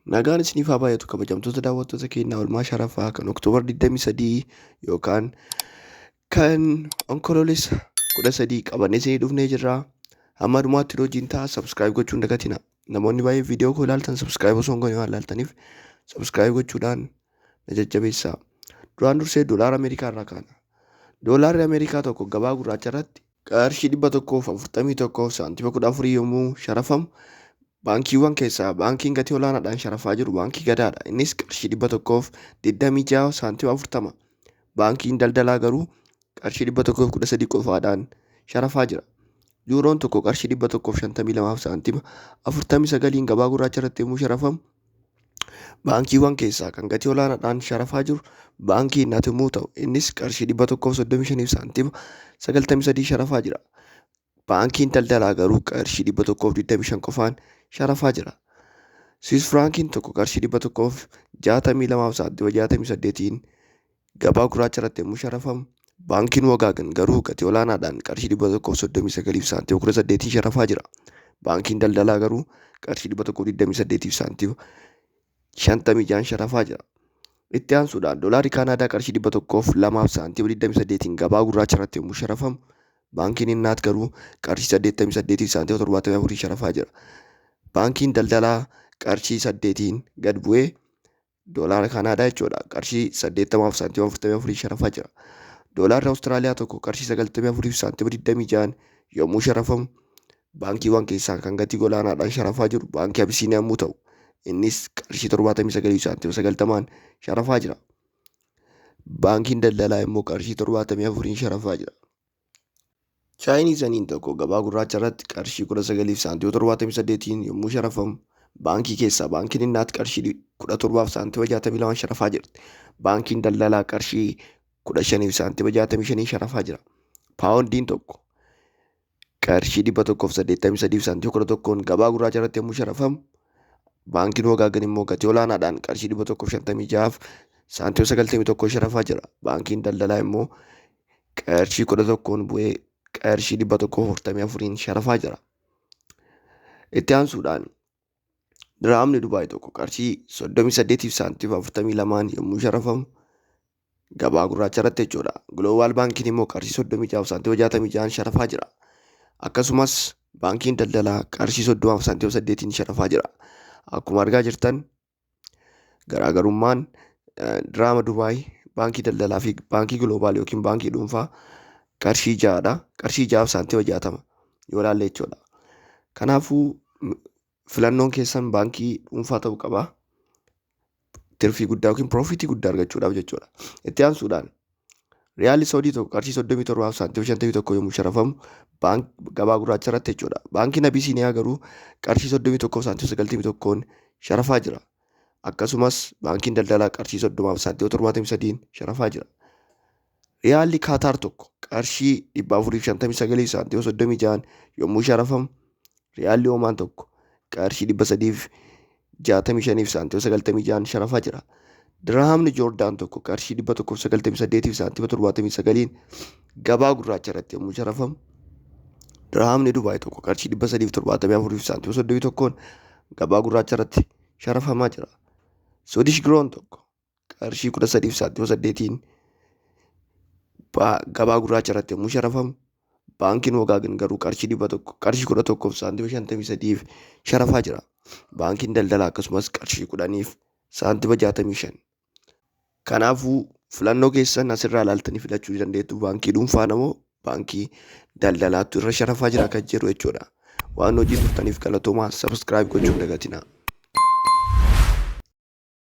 Nagaan isiniif haa baay'atu, kabajamtoota daawwattoota keenyaa. Oolmaa sharafaa kan Oktoobar 23 yookaan kan Onkoloolessa 13 qabannee isinii dhufnee jirra. Hamma dhumaatti hojiin ta'a, subscribe gochuun dagatina. Namoonni baay'ee viidiyoo koo ilaaltan subscribe osoo hin goone waan ilaaltaniif subscribe gochuudhaan na jajjabeessaa. Duraan dursee doolaara Ameerikaa irraa kaana. Doolaarri Ameerikaa tokko gabaa gurraacha irratti qarshii 141 saantima 14 yommuu sharafamu, baankiiwwan keessaa baankiin gatii olaanaadhaan sharafaa jiru Baankii Gadaadha. Innis qarshii 126 saantima 40. Baankiin daldalaa garuu qarshii 113 qofaadhaan sharafaa jira. Yuuroon tokko qarshii 152 saantima 49n gabaa gurraacha irratti yommuu sharafamu, baankiiwwan keessaa kan gatii olaanaadhaan sharafaa jiru Baankii Innaat yommuu ta'u, innis qarshii 135 saantima 93 sharafaa jira. Baankiin daldalaa garuu qarshii 125 qofaan sharafaa jira. Swiss firaankiin tokko qarshii 162 saantima 68n gabaa gurraacha irratti yommuu sharafamu, baankiin Wagaagan garuu gatii olaanaadhaan qarshii 139 saantima 18n sharafaa jira. Baankiin daldalaa garuu qarshii 128 saantima 56n sharafaa jira. Itti aansuudhaan doolaarri Kaanaadaa qarshii 102 saantima 28n gabaa gurraacha irratti yommuu sharafamu, baankiin Innaat garuu qarshii 88 saantima 74 sharafaa jira. Baankiin daldalaa qarshii 8n gad bu'ee, doolaara Kaanaadaa jechuudha, qarshii 80 saantima 44 sharafaa jira. Doolaarri Awustiraaliyaa tokko qarshii 94 saantima 26n yommuu sharafamu, baankiiwwan keessaa kan gatii olaanaadhaan sharafaa jiru Baankii Abisiiniyaa yommuu ta'u, innis qarshii 79 saantima 90n sharafaa jira. Baankiin daldalaa immoo qarshii 74n sharafaa jira. Chaayiniis yuwaaniin tokko gabaa gurraacha irratti qarshii 19 saantima 78n yommuu sharafamu, baankii keessaa baankiin Innaat qarshii 17 saantima 62 sharafaa jirti. Baankiin daldalaa qarshii 15 saantima 65 sharafaa jira. Paawundiin tokko qarshii 183 saantima 11n gabaa gurraacha irratti yommuu sharafamu, baankiin Wagaagan immoo gatii olaanaadhaan qarshii 156 saantima 91 sharafaa jira. Baankiin daldalaa immoo qarshii 11n bu'ee qarshii 144n sharafaa jira. Itti aansuudhaan diraamni Dubaay tokko qarshii 38 saantima 42n yommuu sharafamu gabaa gurraacha irratti jechuudha. Global baankiin immoo qarshii 36 saantima 66n sharafaa jira. Akkasumas baankiin daldalaa qarshii 30 saantima 8n sharafaa jira. Akkuma argaa jirtan, garaagarummaan diraama Dubaay, baankii daldalaa fi baankii Global yookiin baankii dhuunfaa qarshii 6dha. Qarshii 6 saantima 60 yoo ilaalle jechuudha. Kanaafuu filannoon keessan baankii dhuunfaa ta'uu qaba. Tirfii guddaa yookiin profitii guddaa argachuudhaaf jechuudha. Itti aansuudhaan riyaalli Saudii tokko qarshii 37 saantima 51 yommuu sharafamu gabaa gurraacha irratti jechuudha. Baankiin Abisiiniyaa garuu qarshii 31 saantima 91n sharafaa jira. Akkasumas baankiin daldalaa qarshii 30 saantima 73n sharafaa jira. Riyaalli Kaataar tokko qarshii 459 saantima 36n yommuu sharafamu, riyaalli Oomaan tokko qarshii 365 saantima 96n sharafaa jira. Dirhaamni Joordaan tokko qarshii 198 saantima 79n gabaa gurraacha irratti yommuu sharafamu, dirhaamni Dubaay tokko qarshii 374 saantima 31n gabaa gurraacha irratti sharafamaa jira. Swedish Krona tokko qarshii 13 saantima 8n gabaa gurraacha irratti yommuu sharafamu, baankiin Wagaagan garuu qarshii 100, qarshii 11 saantima 53f sharafaa jira. Baankiin daldalaa akkasumas qarshii 10 saantima 65. Kanaafuu filannoo keessan asirraa ilaaltanii filachuu dandeettu. Baankii dhuunfaa moo baankii daldalaatu irra sharafaa jira kan jedhu jechuudha. Waan hojii turtaniif galatoomaa, subscribe gochuun dagatinaa.